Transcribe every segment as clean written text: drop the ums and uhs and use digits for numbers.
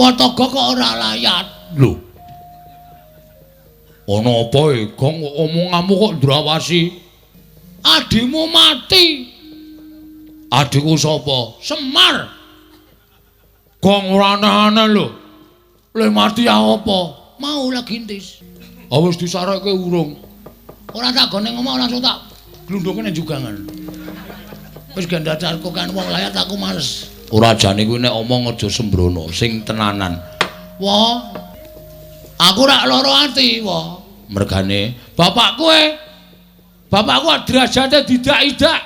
Wataga kok ora layat. Lho. Ana apa e, Gong? Omonganmu kok ndrawasi? Adimu mati. Adikku sapa? Semar. Gong ora aneh-aneh lho. Le mati ya apa? Mau lagi intis. Ah wis disarekke urung. Ora tak gone ngomong langsung tak glundungke nang jugangan. Wis gendacarku kan wong layat aku males. Ora jane kuwi nek omong aja sembrono, sing tenanan. Wah. Aku rak lara ati, wah. Mergane bapak kowe. Bapakku derajate didak-idak.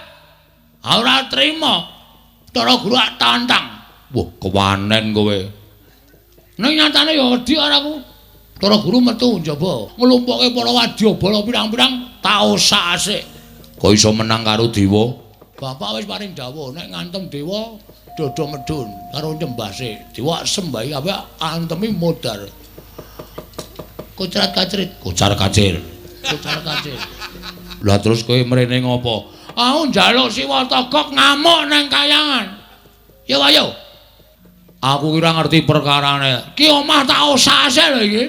Ora trima. Cara guru ak tantang. Wah, kewanen kowe. Ning nyatane ya wedi ora aku. Cara guru metu njaba, nglumpukke para wadyabala pirang-pirang tak osak-asik. Kok iso menang karo dewa? Bapak wis paring dawuh nek ngantem dewa dodo medhun karo nyembah sik. Dewa sembahi kabeh antemi modar. Kocat kacrit, kocar kacir. Kocar kacir. Lah terus kowe mrene ngopo? Aku njaluk Siwa Togok ngamuk nang kayangan. Yo ayo. Aku kira ngerti perkarane. Ki omah tak osase lho iki.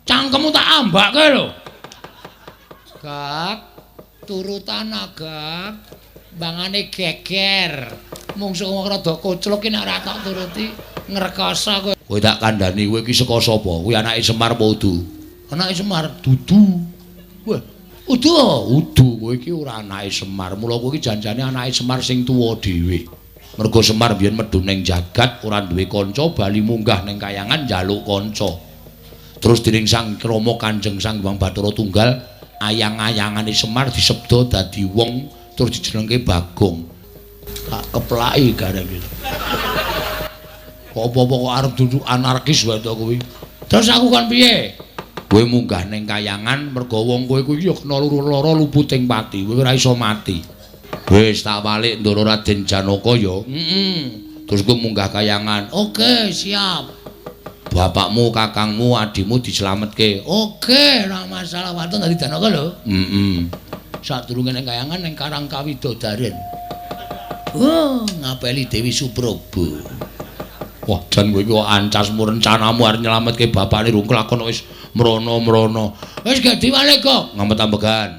Cangkemmu tak ambake lho. Gak, turutan Gak. Bangane geger. Mungsuh rada koclok ki nek ora tak turuti ngrekoso kowe. Kowe tak kandhani kowe iki saka sapa? Kuwi anake Semar apa udu? Anake Semar dudu. Wah, udu, udu kowe iki ora anake Semar. Mula kowe iki janjane anake Semar sing tuwa dhewe. Mergo Semar biyen medhun ning jagat ora duwe kanca, bali munggah ning kayangan njaluk kanca. Terus dening Sang Rama Kanjeng Sang Hyang Bathara Tunggal, ayang-ayangane Semar disebda dadi wong terus dijenengke Bagong. Tak keplaki gareng iki. Apa-apa kok arep duduk anarkis wae to kuwi. Terus aku kon piye? Kowe munggah ning kayangan mergo wong kowe kuwi ya kena lara luputing pati, kowe ora iso mati. Wis tak walik Ndara Raden Janaka ya. Heeh. Terus kowe munggah kayangan. Oke, siap. Bapakmu, kakangmu, adimu dislametke. Oke, ora masalah waton dadi Janaka lho. Heeh. Sadurunge ning kayangan ning Karang Kawidodaren. Oh, ngapeli Dewi Suprobo. Wah, jan kowe iki kok ancasmu rencanamu arep nyelametke bapakne rung kelakon wis mrono-mrono. Wis gak diwalik kok. Ngamet ambegan.